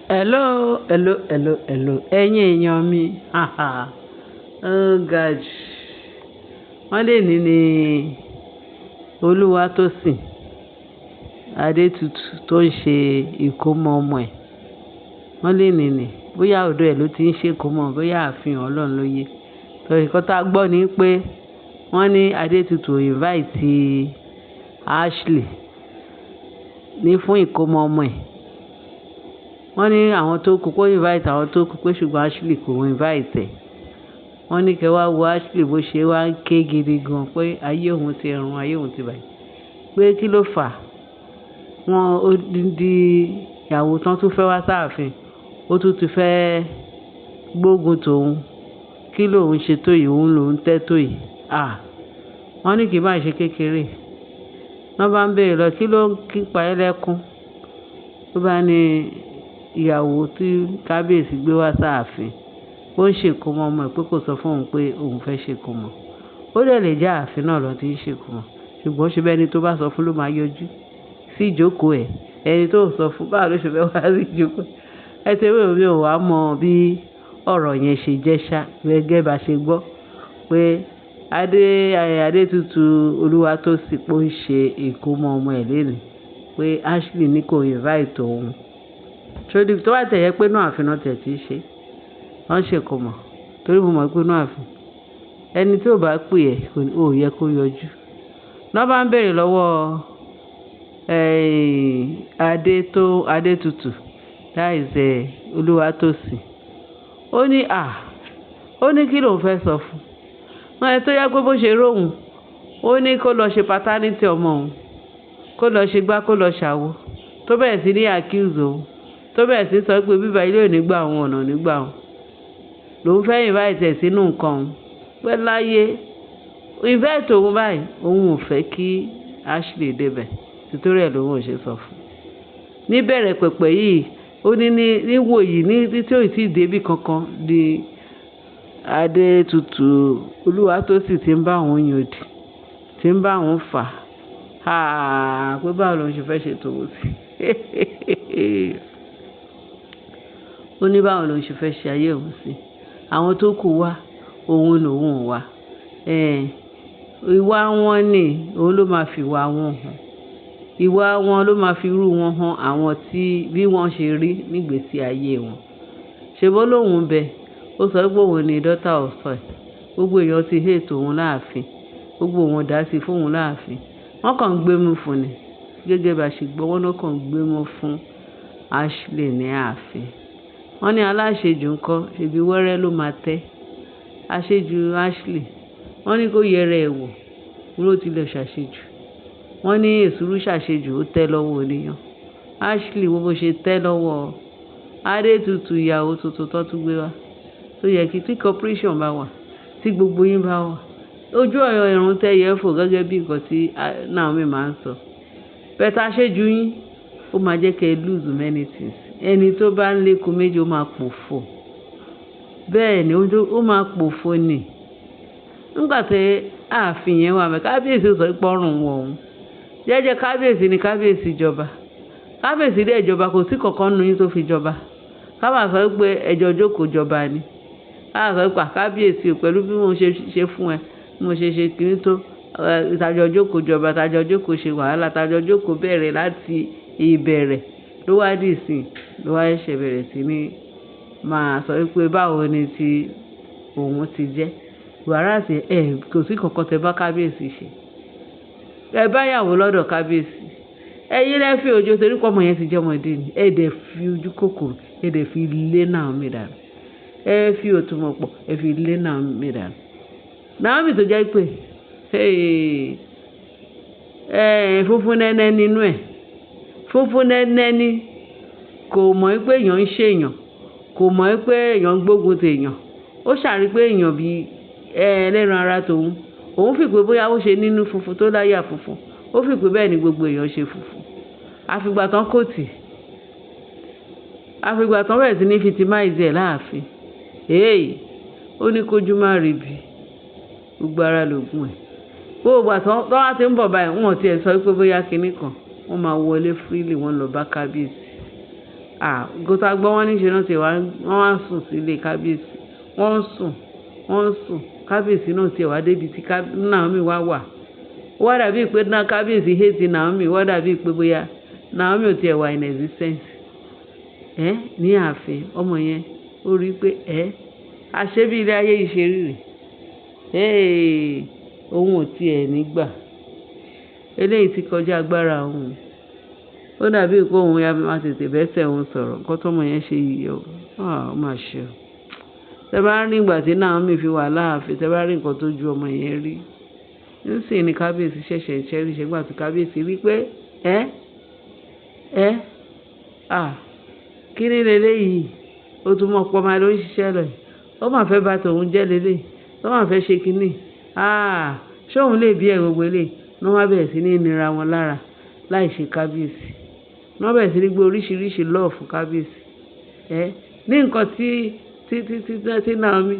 Hello, hello, hello, hello. Ẹ̀yin èèyàn mi. Oh God. Wọ́n lè ní Olúwatósìn Adétutù tó ń ṣe ìkómọ ọmọ ẹ̀. Wọ́n lè ní bóyá ọ̀dọ̀ ẹ̀ ló ti ń ṣe ìkómọ, bóyá ààfin Ọlọ́run ló yé. Torí nǹkan tá a gbọ́ ni pé wọ́n ní Adétutù invite Ashley ní fún ìkómọ ọmọ ẹ̀. Wọ́n ní àwọn tó kú kó invite àwọn tó kú pé ṣùgbọ́n Ashley kò invite ẹ̀. Wọ́n ní kí ẹ wá wo Ashley bó ṣe wá ń ké gidi gan pé ayé òun ti run, ayé òun ti bàjẹ́. Pé kí ló fà á? Wọ́n ó di ìyàwó tán tún fẹ́ wá sáàfin. Ó tún ti fẹ́ gbógun tòun. Kí lòun ṣe tó yìí? Òun lòún tẹ́ tó yìí. À! Wọ́n ní kì í máa ṣe kékeré. Wọ́n bá ń béèrè lọ, kí ló ń kí pa ẹ́ lẹ́kún? Ó bá ní ìyàwó tí kábíyèsí gbé wá sáàfin. Ó ń ṣe ìkómọ ọmọ ẹ̀ pé kò sọ fún òun pé òun fẹ́ ṣe ìkómọ. Ó dẹ̀ lè jẹ́ ààfin náà ló ti ń ṣe ìkómọ. Ṣùgbọ́n ṣe bí ẹni tó bá sọ fún ló máa yọjú sí ìjókòó ẹ̀. Ẹni tó sọ fún báwo ló ṣe fẹ́ wá sí ìjókòó. Ẹ ti rí mi ò wá mọ bí ọ̀rọ̀ yẹn ṣe jẹ́ ṣá gẹ́gẹ́ bá ṣe gbọ́ pé Adétutù Olúwatósìn pé ó ń ṣe ìkómọ ọmọ ẹ̀ lénìí. Pé Ashley ní kò invite òun. Torí tó bá tẹ̀ yẹ pé inú ààfin náà tẹ̀ tí ń ṣe, wọ́n ṣe ìkómọ. Torí mo mọ̀ pé inú ààfin, ẹni tí ò bá pè ẹ́ ò yẹ kó yọjú. Lọ́ bá ń béèrè lọ́wọ́, Adétutù, that is, Olúwatósìn. Ó ní à, ó ní kí lòun fẹ́ sọ fún. Wọ́n ẹni tó yẹ pé bó ṣe rí òun, ó ní kó lọ ṣe paternity ọmọ òun, kó lọ ṣe gbá, kó lọ ṣàwo. Tó bẹ̀rẹ̀ sí ní accuse òun, tó bẹ̀rẹ̀ sí sọ pé bíbá ilé ò ní gbà òun, ọ̀nà ò ní gbà òun. Lòun fẹ́ invite ẹ̀ sínú nǹkan òun. Pé láyé, invite òun báyìí, òun ò fẹ́ kí Ashley dé bẹ̀. Nítorí ẹ̀ lòun ò ṣe sọ fún. Ní bẹ̀rẹ̀ pẹ̀pẹ̀ yìí, ó ní níwò yìí ní tí ò tí ì dé bí kankan ní Adétutù Olúwatósìn tí ń bá òun yòdì, tí ń bá òun fà. Àà, pé báwo lòun ṣe fẹ́ ṣe tòun sí. Ó ní báwo lòun ṣe fẹ́ ṣe ayé òun sí. Àwọn tó kù wá, òun lòun ò wá. Ìwà wọn ni, òun ló máa fi ìwà wọn hàn. Ìwà wọn ló máa fi irú wọn hàn àwọn tí bí wọ́n ṣe rí nígbèsí ayé wọn. Ṣé bó lóun bẹ? Ó sọ pé òun ni daughter of soil. Gbogbo èèyàn ti hate òun láàfin. Gbogbo wọn dá sí fún òun láàfin. Wọ́n kàn ń gbé mú fún ni. Gẹ́gẹ́ bá ṣe gbọ́, wọ́n ló kàn ń gbé mú fún Ashley ní ààfin. Wọ́n ní aláṣejù ńkọ́, ṣèbí wẹ́rẹ́ ló máa tẹ́. Àṣejù Ashley. Wọ́n ní kó yẹra ẹ̀ wò. Ló ti lọ ṣàṣejù. Wọ́n ní èsúrú ṣàṣejù ó tẹ́ lọ́wọ́ oníyàn. Ashley wo bó ṣe tẹ́ lọ́wọ́ Adétutù ìyàwó tuntun tó tún gbé wá. Tó yẹ kí tí cooperation bá wà, tí gbogbo yín bá wà. Ojú ọ̀rọ̀ ẹ̀rùn tẹ́ yẹ fò gẹ́gẹ́ bí nǹkan tí Naomi máa ń sọ. But àṣejù yín, ó máa jẹ́ kí ẹ lose many things. Ẹni tó bá ń lékun méjì ó máa pòfo. Bẹ́ẹ̀ ni ó máa pòfo ni. Nígbà tí ààfin yẹn wà mẹ́, kábíyèsí ó sọ pé ọrùn wọ̀ òun. Jẹ́jẹ́ kábíyèsí ni kábíyèsí jọba. Kábíyèsí dé ìjọba kò sí kankan nínú yín tó fi jọba. Ká máa sọ pé ẹjọ́ jókòó jọba ni. Ká máa sọ pé kábíyèsí pẹ̀lú bí mo ṣe ṣe fún ẹ, bí mo ṣe ṣe kíní tó, tàjọ jókòó jọba, tàjọ jókòó ṣe wàhálà, tàjọ jókòó bẹ̀rẹ̀ láti ìbẹ̀rẹ̀ ló wá dì sí, ló wá ṣẹ̀ bẹ̀rẹ̀ sí ní máa sọ wípé báwo ni tí òun ti jẹ́. Whereas ẹ kò sí kankan tẹ bá kábíyèsí ṣe. Ẹ bá ìyàwó lọ́dọ̀ kábíyèsí. Ẹ̀yin lẹ fi ojú torí pé ọmọ yẹn ti jẹ́ ọmọdé ni. Ẹ dẹ̀ fi ojú kòkòrò, ẹ dẹ̀ fi lé Naomi dànù. Ẹ fi òtúmọ̀pọ̀, ẹ fi lé Naomi dànù. Naomi tó jẹ́ pé, hey, funfun nẹ́nẹ́ nínú ẹ̀. Funfun nẹ́nẹ́ ni. Kò mọ̀ pé èèyàn ń ṣe èèyàn. Kò mọ̀ pé èèyàn ń gbógun ti èèyàn. Ó ṣàrí pé èèyàn bí ẹlẹ́ran ara tòun. Òun fi pé bóyá ó ṣe nínú funfun tó láyà funfun. Ó fi pé bẹ́ẹ̀ ni gbogbo èèyàn ṣe funfun. Àfi ìgbà tán kò tì. Àfi ìgbà tán bẹ̀rẹ̀ sí ní victimize ẹ̀ láàfin. Hey, ó ní kójú má rí bí. Gbogbo ara lògùn ẹ̀. Gbogbo ìgbà tán wá tí ń bọ̀ báyìí, wọ́n ò tí ẹ sọ wípé bóyá kíní kan. Wọ́n máa wọlé freely, wọ́n lọ bá kábíyèsí. Gọ́tà gbọ́ wọ́n ní ṣe náà tí wọ́n wá ń sùn sí ilé kábíyèsí. Wọ́n ń sùn, wọ́n ń sùn. Kábíyèsí náà tí wá dé ibi tí Naomi wá wà. Ó wá dàbí pé náà kábíyèsí hate Naomi. Ó wá dàbí pé bóyá Naomi ò tí è wà in existence. Ní ààfin ọmọ yẹn ó rí pé àṣé bí ilé ayé yìí ṣe rí rè. Òun ò tí è ní gbà. Eléyìí ti kọjá agbára òun. Ó dàbí pé òun ya máa tètè bẹ́sẹ̀ òun sọ̀rọ̀. Nǹkan tó ọmọ yẹn ṣe yìí o. Ó mà ṣe o. Tẹ bá rí ìgbà tí Naomi fi wà láàfin, tẹ bá rí nǹkan tó ju ọmọ yẹn rí. Nísìnyí ni kábíyèsí ṣẹ̀ṣẹ̀ ń ṣẹ́rí ṣe nígbà tí kábíyèsí rí pé ẹ́, kí ni leléyìí? Ó tún mọ̀ pé ọmọ ló ń ṣiṣẹ́ lọ yìí. Ó máa fẹ́ bá tòun jẹ́ leléyìí. Ó máa fẹ́ ṣe kíní. Ṣé òun lè bí ẹ gbogbo eléyìí? Ní wọ́n bá bẹ̀rẹ̀ sí ní nira wọn lára láì ṣe kábíyèsí. Ní wọ́n bẹ̀rẹ̀ sí ní gbé oríṣiríṣi love fún kábíyèsí. Ní nǹkan tí Naomi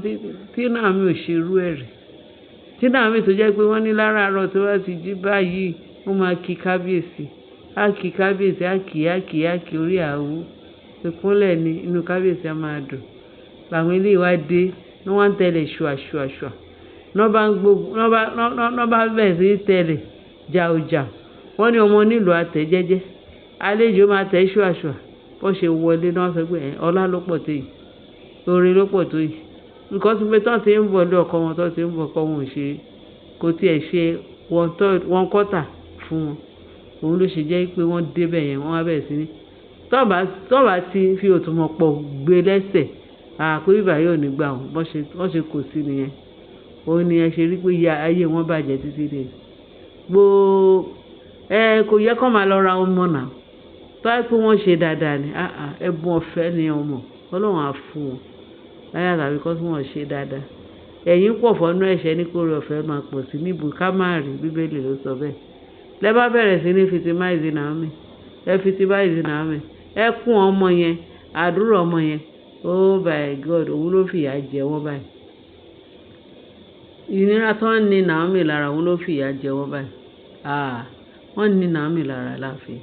ò ṣe irú ẹ̀ rí. Tí Naomi tó jẹ́ pé wọ́n ní láràárọ̀ tí wọ́n ti jí báyìí, wọ́n máa kí kábíyèsí. Á kí kábíyèsí, á kí, á kí, á kí orí àwú. Ìkúnlẹ̀ ni inú kábíyèsí á máa dùn. Làwọn eléyìí wá dé, ní wọ́n ń tẹ̀lé ṣùà ṣùà ṣùà. Ní wọ́n bá ń gbógun, ní wọ́n bá bẹ̀rẹ̀ sí ní tẹ̀lé jàù jàù. Wọ́n ní ọmọ onílù á tẹ̀ jẹ́jẹ́. Àlejò máa tẹ̀ ṣùà ṣùà. Bó ṣe wọlé ní wọ́n sọ pé ọlá ló pọ̀ tó yìí. Oore ló pọ̀ tó yìí. Nǹkan tí pé tán tí ń bọ̀ lé ọkọ wọn, tán tí ń bọ̀ ọkọ wọn ò ṣe, kò tí ì ṣe one third, one quarter fún wọn. Òun ló ṣe jẹ́ pé wọ́n dé bẹ̀ yẹn, wọ́n wá bẹ̀rẹ̀ sí ní. Tọ́ bá ti fi òtúmọ̀pọ̀ gbé lẹ́sẹ̀, pé bíbà yóò ní gbà wọ́n. Bó ṣe kò sí nìyẹn. Òun ni ẹ ṣe rí pé ayé wọn bàjẹ́ títí dé. Kò yẹ kó máa lọ ra ọmọ náà. Tó bá jẹ́ pé wọ́n ṣe dáadáa ni, ẹ̀bùn ọ̀fẹ́ ni ọmọ. Ọlọ́run á fún wọn. Láyà tàbí kó tí wọ́n ṣe dáadáa. Ẹ̀yin pọ̀ fọ́nú ẹ̀ṣẹ̀ ní kóre ọ̀fẹ́ máa pọ̀ sí níbo ká má rí. Bíbélì ló sọ bẹ́ẹ̀. Lẹ bá bẹ̀rẹ̀ sí ní victimize Naomi. Ẹ victimize Naomi. Ẹ kún ọmọ yẹn, àdúrà ọmọ yẹn. Oh my God, òun ló fìyà jẹ wọ́n báyìí. Ìnira tó ń ní Naomi lára, òun ló fìyà jẹ wọ́n báyìí. Wọ́n ní Naomi lára láàfin.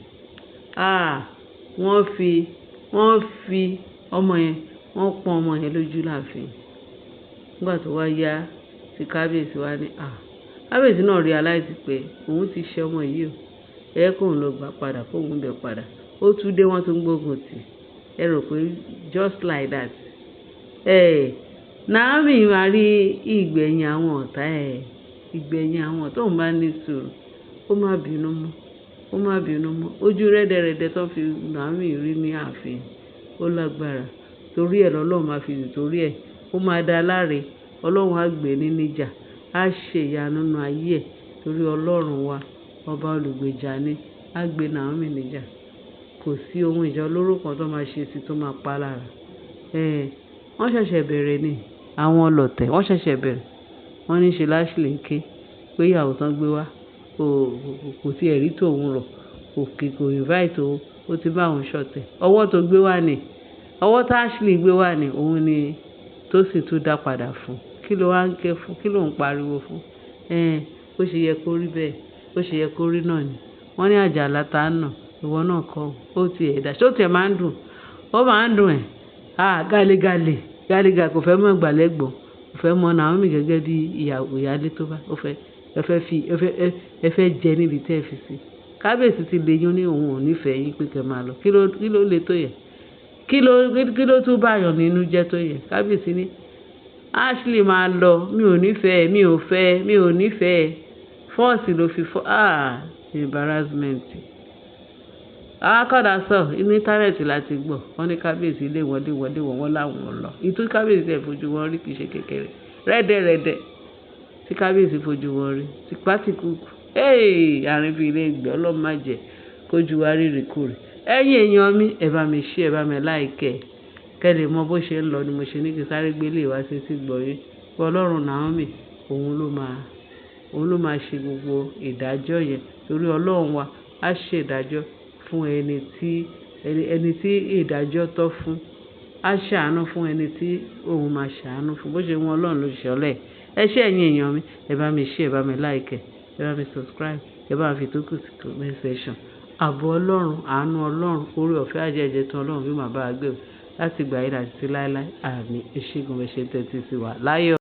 Wọ́n fi ọmọ yẹn, wọ́n pọ́n ọmọ yẹn lójú láàfin. Nígbà tó wá yá tí kábíyèsí wá ní, kábíyèsí náà realize pé òun ti ṣe ọmọ yìí o. Ẹ jẹ́ kóun lọ gbà padà, kóun bẹ̀ padà. Ó tún dé, wọ́n tún gbógun tì. Ẹ rò pé just like that. Naomi máa rí ìgbẹ̀yìn àwọn ọ̀tá ẹ̀. Ìgbẹ̀yìn àwọn tó ń bá ní sùúrù. Ó má bínú mọ́. Ó má bínú mọ́. Ojú rẹ́dẹ̀rẹ́dẹ́ tó fi Naomi rí ní ààfin. Ó lágbára. Torí ẹ lọ́lọ́run máa fi torí ẹ. Ó máa dá láre. Ọlọ́run á gbé ní níjà. Á ṣe ìyanu nínú ayé ẹ̀. Torí Ọlọ́run wa, ọba olùgbèjà ni. Á gbé Naomi níjà. Kò sí ohun ìjà olóró kan tó máa ṣe sí tó máa pa lára. Wọ́n ṣẹ̀ṣẹ̀ bẹ̀rẹ̀ ni. Àwọn ọlọ̀tẹ̀ wọ́n ṣẹ̀ṣẹ̀ bẹ̀rẹ̀. Wọ́n ní ṣe Ashley ń ké pé ìyàwó tán gbé wá kò tí ẹ̀ rí tòun rọ̀. Kò kí, kò invite òun. Ó ti bá òun ṣọ̀tẹ̀. Ọwọ́ tó gbé wá ni. Ọwọ́ tí Ashley gbé wá ni, òun ni tó sì tún dá padà fún. Kí ló wá ń ké fún? Kí ló ń pariwo fún? Bó ṣe yẹ kó rí bẹ́ẹ̀. Bó ṣe yẹ kó rí náà ni. Wọ́n ní àjàlá ta ń nà. Ìwọ náà kọ́. Ó ti ẹ̀ dà. Ṣé ó ti ẹ̀ máa ń dùn? Ó máa ń dùn ẹ̀. Gálé gálé. Gálé gálé kò fẹ́ mọ̀ ìgbàlẹ́gbọ̀n. Kò fẹ́ mọ̀ Naomi gẹ́gẹ́ bí ìyàwó ìyálé tó bá. Ó fẹ́, ẹ fẹ́ fi, ẹ fẹ́ jẹ níbi tí ẹ fi sí. Kábíyèsí ti lè yín ní òun ò nífẹ̀ẹ́ yín pé kí ẹ máa lọ. Kí ló le tó yẹn? Kí ló tún bá yàn nínú jẹ́ tó yẹn? Kábíyèsí ní Ashley máa lọ. Mi ò nífẹ̀ẹ́, mi ò fẹ́, mi ò nífẹ̀ẹ́. Force ló fi fọ́. Embarrassment. Akọ́dà sọ, inú íńtánẹ́ẹ̀tì láti gbọ́. Wọ́n ní kábíyèsí lé wọn, lé wọn, lé wọn, wọ́n láwọn lọ. Ìtú kábíyèsí ẹ̀ fojú wọn rí kì í ṣe kékeré. Rẹ́dẹ̀rẹ́dẹ̀ tí kábíyèsí fojú wọn rí. Tipátìkúùkù. Àárín fi ilé ìgbẹ́ Ọlọ́run má jẹ kójú wa rí ìrìkúrì. Ẹ̀yin èèyàn mi, ẹ bá mi share, ẹ bá mi like ẹ. Kẹ́ lè mọ bó ṣe ń lọ ni mo ṣe ní kí sáré gbé lè wá sí etí gbọ́ yín. Pé Ọlọ́run Naomi, òun ló máa ṣe gbogbo ìdájọ́ yẹn. Torí Ọlọ́run wa á ṣe ìdájọ́ fún ẹni tí ìdájọ́ tọ́ fún. Á ṣàánú fún ẹni tí òun máa ṣàánú fún. Bó ṣe wù Ọlọ́run ló ṣọlẹ̀. Ẹ ṣé ẹ̀yin èèyàn mi, ẹ bá mi share, ẹ bá mi like ẹ, ẹ bá mi subscribe, ẹ bá mi fi tókù sí comment section. Ààbò Ọlọ́run, àánú Ọlọ́run, oore ọ̀fẹ́ ajẹ́njẹ́tán Ọlọ́run yóò máa bá wa gbé o láti ìgbà yìí àti títí láéláé. Àmín. Ẹ ṣé gan, bẹ ṣe ń tẹ́tí sí wa. Láyọ̀.